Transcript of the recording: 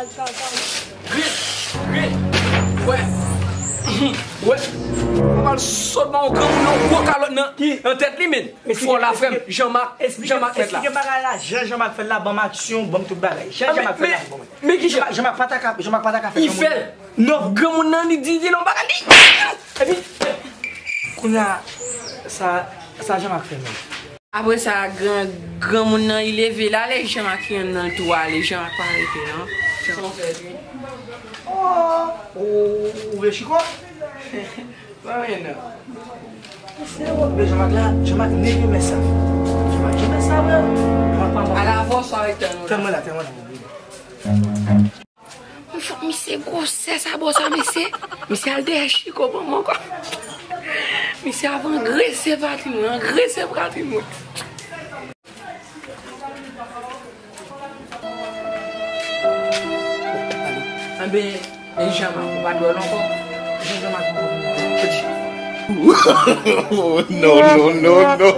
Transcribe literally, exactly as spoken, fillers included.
Wi, wi. Wè. Wè. Ou pral sot ban yon granmoun yon gwo kalòt nan, nan tèt li, men. Fò la, frè m. Jan Mak, Jan Mak fèt la. Esplike bagay la, jan Jan Mak fèt la, ban m aksyon, ban m tout bagay. Jan Jan Mak fèt la, ban mwen. Men ki jan? Jan Mak pa ta ka, Jan Mak pa ta ka fè. Li fè l. Non. Granmoun nan, li di, di non bagay li. Epi, kounye a, sa, sa Jan Mak fè menm. Apre sa, gran, granmoun nan, li leve l ale, Jan Mak ki anndan l tou ale, Jan Mak pa rete, non. Jan Mak fè, wi. Oh, ou, ou vle chiko? Mwen, non. Se bon, men Jan Mak la, Jan Mak nève mè sa. Jan Mak nève sa, vre. Jan Mak pa bon. Ala avans avèk tèl nou la. Tèl mwen la, tèl mwen la. Mwen fòk misye gwosè sa bò sa, mesye. Misye al dèyè chiko ban mwen ankò. Misye ap angrese patrin mwen, angrese patrin mwen. Anben, e Jan Mak, ou pa dwe l ankò. Jan Jan Mak ankò. Oh, no, no, no, no.